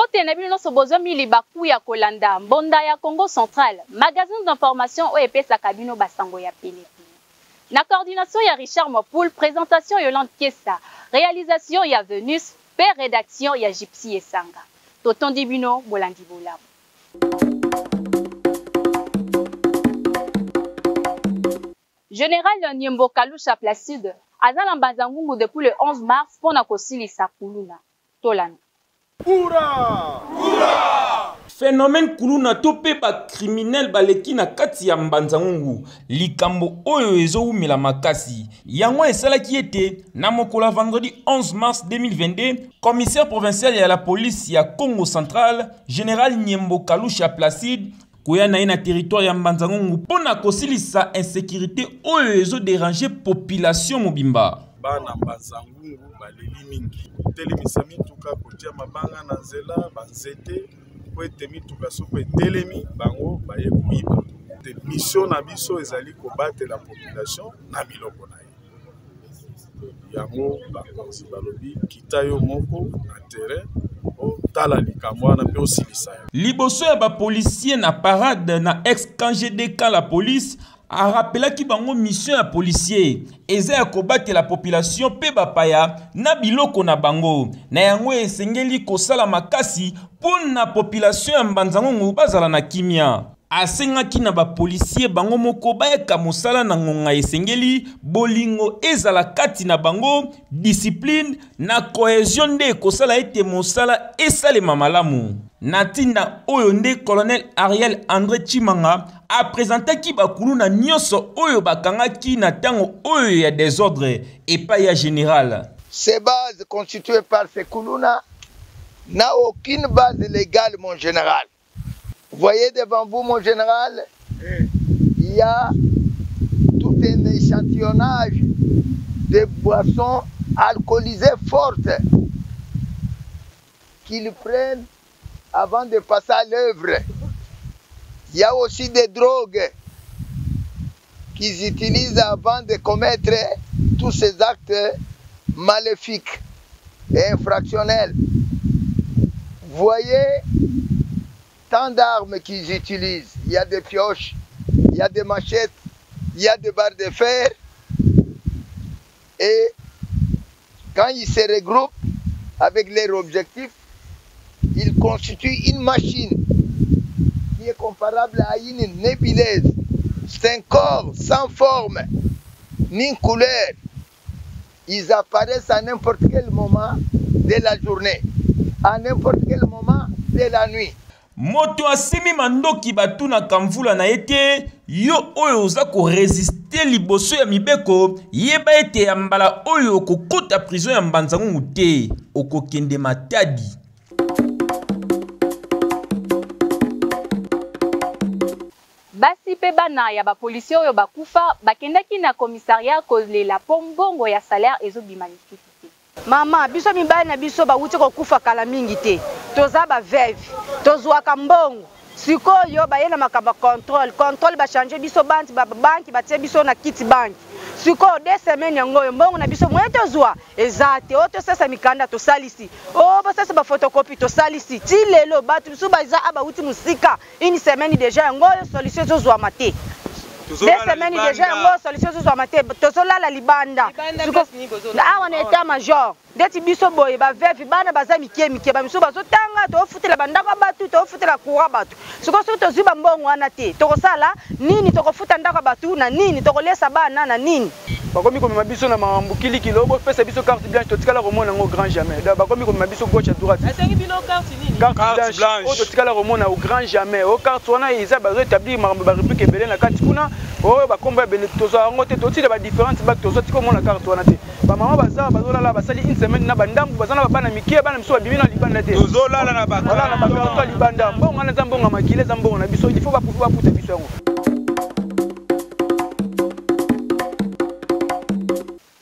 Mbote na bino nyonso bozwami libaku ya kolanda Mbonda ya Congo Central, magazine d'information oyo epesaka bino basango ya penepene. Na coordination ya Richard Mwapoul, présentation Yolande Kiesa, réalisation ya Venus pe rédaction ya Gypsy Esanga. Totondi bino bolandi bolamu. General Nyembo Kalusha Placide aza na Mbanza Ngungu depuis le 11 mars mpo na kosilisa kuluna. Tolanda. Hurrah! Hurrah! Phenomène kuluna to pe ba criminels baleki na kati ya Mbanza-Ngungu, likambo oyo ezowumela makasi. Yango esalaki ete na mokolo ya vendredi 11 mars 2022, commissaire provincial ya la police ya Kongo Central, general Nyembo Kalusha Placide, koya na ye na territoire ya Mbanza-Ngungu mpo na kosilisa insecurite oyo ezo deranger population mobimba. Bana Mbanza-Ngungu baleli mingi kotelemisa mituka, kotia mabanga na nzela, banzete mpo ete mituka soko etelemi bango baye koyiba. Te mission na biso ezali kobatela population na biloko na ye. Yango bakonzi balobi kita yo moko na terrain otala likambo wana mpe osilisa yango. Liboso ya ba policiers na parade na ex camp GDK la police a rappelaki bango mission ya policier eza ya kobatela population mpe bapaya na biloko na bango. Na yango esengeli kosala makasi mpo na population ya Mbanza-Ngungu bazala na kimia. Asengaki na ba policiers bango moko bayaka mosala na ngonga esengeli, bolingo ezala kati na bango, discipline na cohesion nde ekosala ete mosala esalema malamu. Na ntina oyo nde Colonel Ariel Andre Tshimanga apresentaki bakuluna nyonso oyo bakangaki na ntango oyo ya desordre epai ya general. Ces bases constituées par ces kuluna n'a aucune base légale, mon général. Vous voyez devant vous, mon général, il y a tout un échantillonnage de boissons alcoolisées fortes qu'ils prennent avant de passer à l'œuvre. Il y a aussi des drogues qu'ils utilisent avant de commettre tous ces actes maléfiques et infractionnels. Voyez tant d'armes qu'ils utilisent. Il y a des pioches, il y a des machettes, il y a des barres de fer. Et quand ils se regroupent avec leur objectif, ils constituent une machine qui est comparable à une nébuleuse. C'est un corps sans forme ni couleur. Ils apparaissent à n'importe quel moment de la journée, à n'importe quel moment de la nuit. Moto asimbi mandoki batunaka mvula na ye te, yo oyo oza ko resister liboso ya mibeko, yeba ete ya mbala oyo okokota prison ya Mbanza-Ngungu te, okokende Matadi. Basi mpe bana ya ba policiers oyo bakufa bakendaki na commissariat kolela mpo mbongo ya salaire ezobima lisusu te. Maman, biso mibali na biso bawuti kokufa kala mingi te. Toza ba veuve. Tozuaka mbongo. Sikoyo baye na makambo ya controle. Controle ba changer biso banti ba banki batie biso na kiti banki. Sikoyo deux semaines yango oyo mbongo na biso moyen tozua eza te. Oyo tosasa mikanda tosalisi. Oh bosasa ba photocopie tosalisi. Ti lelo batu misusu baza a bawuti mosika. Une semaine dejà yango oyo solution ezozuama te. Deux semaines dejà yango oyo solution ezozuama te. Tozolala libanda. Awa na etat major ndeti biso boye ba veuve bana baza mikie mikie ba misusu bazotanga tofutela ba ndako ya batu tofutela courant batu sikoyo soki tozui ba mbongo wana te tokosala nini tokofuta ndako ya batu na nini tokoliesa bana na nini. Bakomi komema biso na makambo kilikili oyo bopesa biso carte blanche totikala komona yango grand jamais donc bakomi komema biso gauche à droite. Asengi bino carte nini? Carte blanche oyo totikala komona au grand jamais oyo carte wana eza bazo établir makambo ba rubrique ebele na kati kuna oyo bakombo ebele tozwa yango te totila ba différentes bac tozwa tika omona carte wana te ba mama baza bazolala basali une semaine na bandambu baza na bana mike bana misusu babimi na libanda te tozolala na ba carton ya libanda mbongo wana eza mbongo ya makila eza mbongo na biso il faut bafuta biso yango.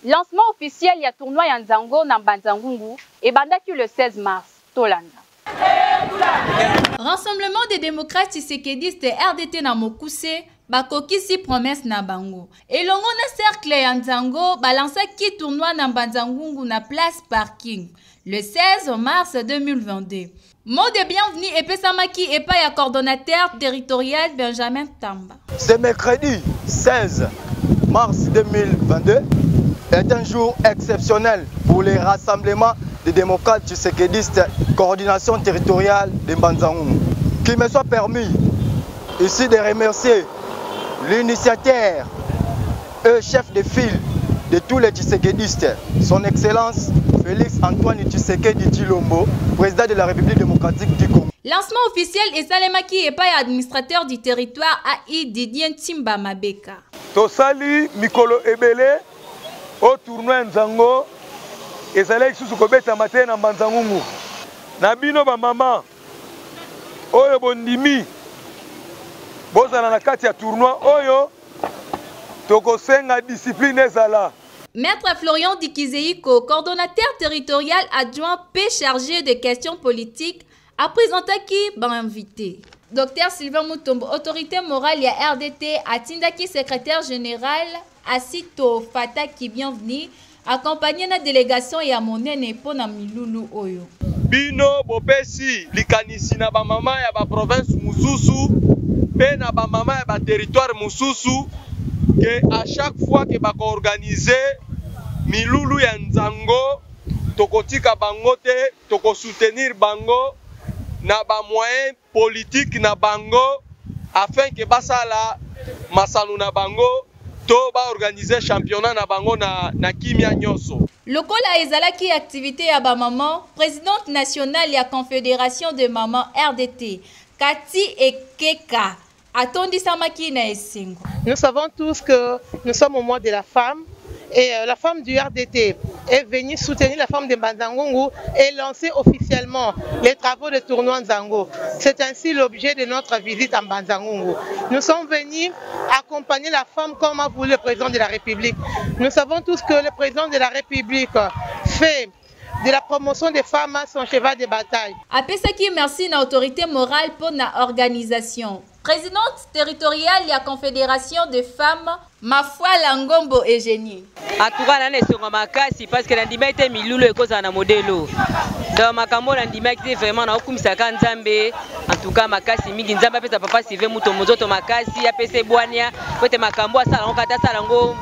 Lancement officiel ya tournoi ya Nzango na Mbanza Ngungu ebandaki le 16 mars. Tolanda. Rassemblement des démocrates tshisekedistes, RDT na mokuse, Bakokisi promesse na bango. Elongo na cercle ya Nzango, balansaki tournoi na Mbanza-Ngungu na place parking le 16 mars 2022. Mot de bienvenue epesamaki epai ya coordonnateur territorial Benjamin Tamba. Ce mercredi 16 mars 2022 est un jour exceptionnel pour les rassemblements des démocrates tshisekedistes, coordination territoriale de Mbanza-Ngungu. Qu'il me soit permis ici de remercier l'initiateur et chef de file de tous les tshisekedistes, son Excellence Félix Antoine Tshisekedi Tshilombo, président de la République démocratique du Congo. Lancement officiel esalemaki epai ya administrateur du territoire AI Didier Ntimba Mabeka. Tosali mikolo ebele o tournoi ya Nzango ezalaki lisusu kobetama te na Mbanza-Ngungu. Na bino ba mama oyo bondimi bozala na kati ya tournoi oyo, tokosenga discipline ezala. Maître Florian Dikizeiko, coordonnateur territorial adjoint P chargé de questions politiques, a présenté qui ba invité. Docteur Sylvain Mutombo, autorité morale ya RDT, atindaki secrétaire général Asito Fataki bienvenue, accompagné na délégation ya monene mpo na milulu oyo. Bino bopesi likanisi na ba mama ya ba province mususu pe na ba mama ya ba territoire mususu que à chaque fois que bako organiser milulu ya nzango tokotika bango te, toko soutenir bango na ba moyens politique na bango afin que basala masano na bango to ba organiser championnat na bango na kimia nyonso. Lokola ezalaki activité ya ba maman, présidente nationale ya Confédération de mamans RDT, Cathy Ekeka, atondisamaki na esengo. Nous savons tous que nous sommes au mois de la femme et la femme du RDT est venue soutenir la femme de Mbanza-Ngungu et lancer officiellement les travaux de tournoi Nzango. C'est ainsi l'objet de notre visite à Mbanza-Ngungu. Nous sommes venus accompagner la femme comme a voulu le président de la République. Nous savons tous que le président de la République fait de la promotion des femmes à son cheval de bataille. Apesaki merci na autorité morale pour na organisation. Présidente territoriale ya Confédération des femmes, Mafuala Ngombo Eugénie. En tout cas, nana esonga makasi parce que nandima ete milulu ekozala na modelo. Donc makambo nandima ete vraiment na okumisaka Nzambe. En tout cas makasi mingi Nzambe apesa papa Sylvain Mutombo nzoto makasi, apesa bwania, po ete makambo asala ngo kata asala ngo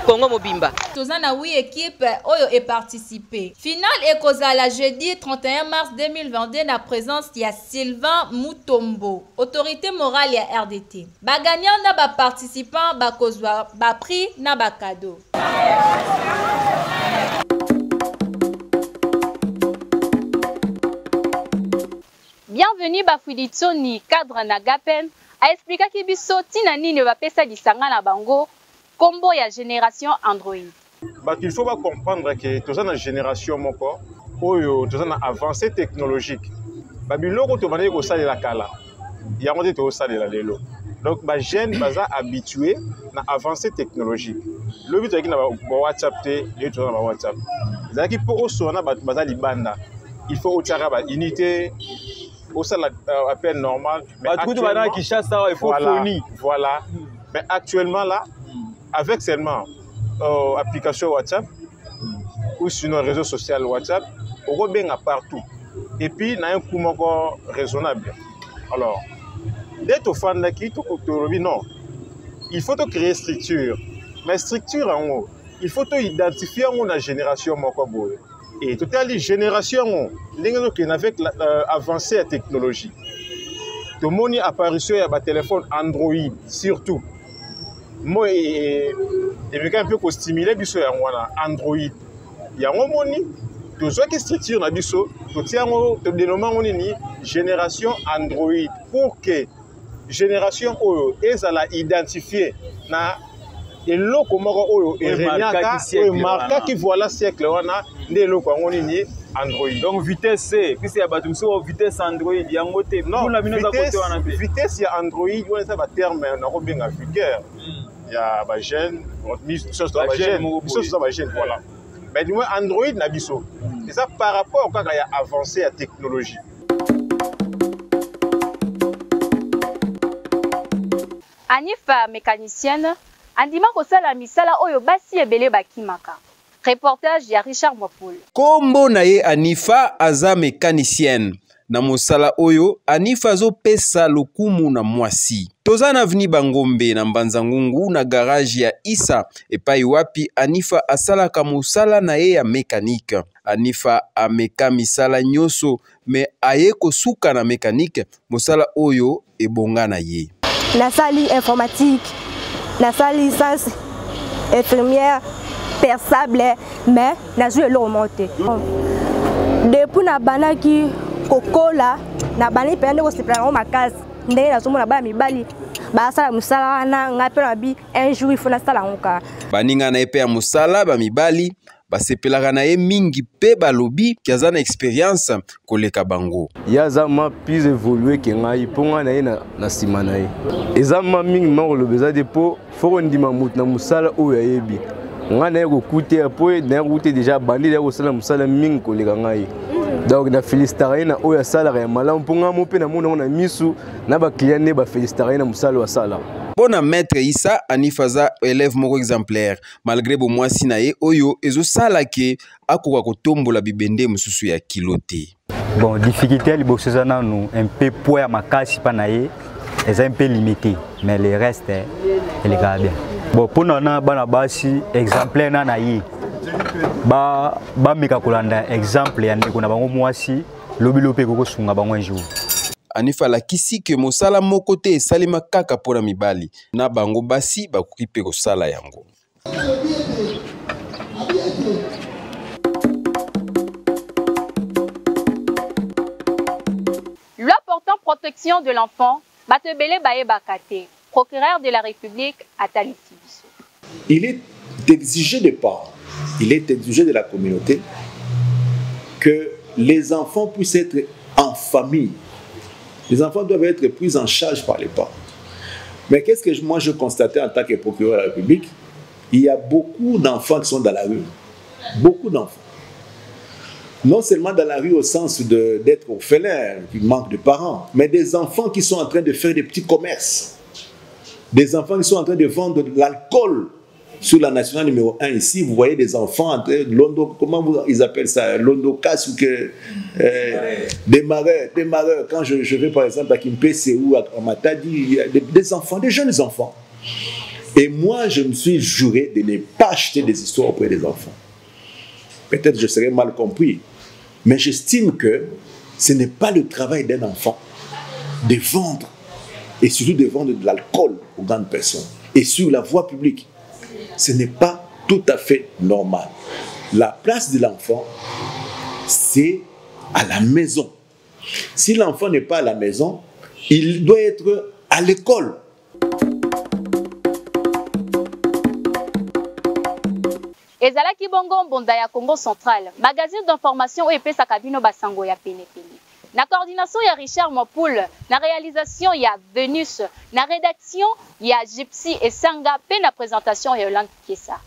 Congo mobimba. Toza na 8 équipes oyo e participer. Finale ekozala jeudi 31 mars 2022 na présence ya Sylvain Mutombo, autorité morale ya RDT. Ba gagnant na ba participants ba kozwa ba prix na ba cadeaux. Bienvenue Bafwiditsoni, cadre na Gapem, a explikaki biso tina nini bapesa lisanga na bango kombo ya génération Android. Bato il faut ba comprendre que toza na génération moko oyo toza na avancée technologique. Ba biloko tobandaki kosalela kala yango te tokosalela lelo. Donc ba jeunes baza habitués na avancée technologique. Lobi tozalaki na ba WhatsApp te, lelo toza na ba WhatsApp. Ezalaki mpo osola na bato baza libanda, il faut otiaka ba unité, osala appel normal. Mais Bato kutu bana actuellement, Kinshasa, il faut voilà, phonie. Voilà. Mais actuellement là, avec seulement application WhatsApp ou sinon réseau social WhatsApp, on rebenga partout. Et puis, na un coût moko raisonnable. Alors, dès que tu fais non, il faut te créer structure. Mais structure en haut, il faut te identifier en haut la génération moko boye. Et tout à l'heure, génération en haut, ndenge no kena avec la avancée la technologie. Tout le monde apparition ya ba téléphone Android surtout. Moi et et un peu ko stimuler biso ya wana Android. Ya ngomoni tozwaki structure na biso, totia yango, todenoma yango nini génération Android pour que génération oyo ezala identifiée na eloko moko oyo Oyo eregnaka, marquaki siècle oyo marquaki wana. voilà siècle wana nde eloko yango nini Android. Donc vitesse C, puisque ya bato mosusu oyo vitesse Android yango te. Non, Kuna bino eza côté wana te. vitesse ya Android wana eza ba terme nakobenga vulgaire. Ya ba jeune, bon, biso toza Ba ba jeune jeune, moko biso boye. toza ba jeune, voilà. Mais du moins Android na biso. Eza par rapport kaka ya avancée ya technologie. Anifa mecanicienne andima kosala misala oyo basi ebele bakimaka. Reportage ya Richard Mwapul. Kombo na ye Anifa aza mecanicienne. Na mosala oyo, Anifa azopesa lokumu na mwasi. Toza na avenue Bangombe na Mbanza Ngungu na garage ya Issa epai wapi Anifa asalaka mosala na ye ya mecanique. Anifa ameka misala nyoso mais aye kosuka na mecanique, mosala oyo ebonga na ye. Nasali informatique, nasali licence infirmière persable mais nazwi eloko moko te. Depuis nabandaki kokola nabandaki mpenza nde kosepela yango makasi ndenge nazomona bana mibali basala mosala wana ngai mpe nabi un jour il faut nasala yango kaka. Baninga na ye mpe ya mosala bamibali basepelaka na ye mingi mpe balobi ke aza na experience koleka bango. Ye aza ma plus évolué ke ngai mpo ngai na ye na nsima na ye eza ma mingi ma koloba eza te mpo fo kondima moto na mosala oyo ayebi ngai naye kokute mpo naye kokute deja abandi naye kosala mosala mingi koleka ngai donc na félicitaka ye na oyo asalaka ya malamu mpo ngai mo mpe namona yango na misu na baclient nde bafélicitaka ye na mosala oyo asalaka. Mpo na maître Issa, Anif aza élève moko exemplaire malgré bomwasi na ye oyo ezosala ke akoka kotombola bibende mosusu ya kilo te. Bon, difficulté ya liboso eza nanu un peu poids ya makasi mpa na ye eza un peu limité, mais le reste elekaka bien. Bon, mpo na na bana basi exemplaire na na ye bameka kolanda exemple ya ndeko na bango mwasi lobi lobi mpe ekoki kosunga bango un jour. Anifa alakisi ke mosala moko te esalema kaka mpo na mibali, na bango basi bakoki mpe kosala yango. Loi portant protection de l'enfant, bato ebele bayebaka te, procureur de la République atalisi biso. Il est exigé des parents, il est exigé de la communauté que les enfants puissent être en famille. Les enfants doivent être pris en charge par les parents. Mais qu'est-ce que moi je constatais en tant que procureur de la République? Il y a beaucoup d'enfants qui sont dans la rue. Beaucoup d'enfants. Non seulement dans la rue au sens d'être orphelin, qui manque de parents, mais des enfants qui sont en train de faire des petits commerces. Des enfants qui sont en train de vendre de l'alcool sur la nationale numéro 1 ici. Vous voyez des enfants en train de londo, comment vous, ils appellent ça, londocas ou que des mareurs, des mareurs. Quand je vais par exemple à Kimpese ou à Matadi, il y a des enfants, des jeunes enfants. Et moi, je me suis juré de ne pas acheter des histoires auprès des enfants. Peut-être je serais mal compris, mais j'estime que ce n'est pas le travail d'un enfant de vendre, et surtout de vendre de l'alcool aux grandes personnes, et sur la voie publique. Ce n'est pas tout à fait normal. La place de l'enfant, c'est à la maison. Si l'enfant n'est pas à la maison, il doit être à l'école. Ezalaki bongo mbonda ya Congo Central, magazine d'information oyo epesaka bino basango ya penepene. Na coordination ya Richard Mwapoul, na réalisation ya Venus, na rédaction ya Gypsy Esanga pe na présentation ya Yolande Kiesa.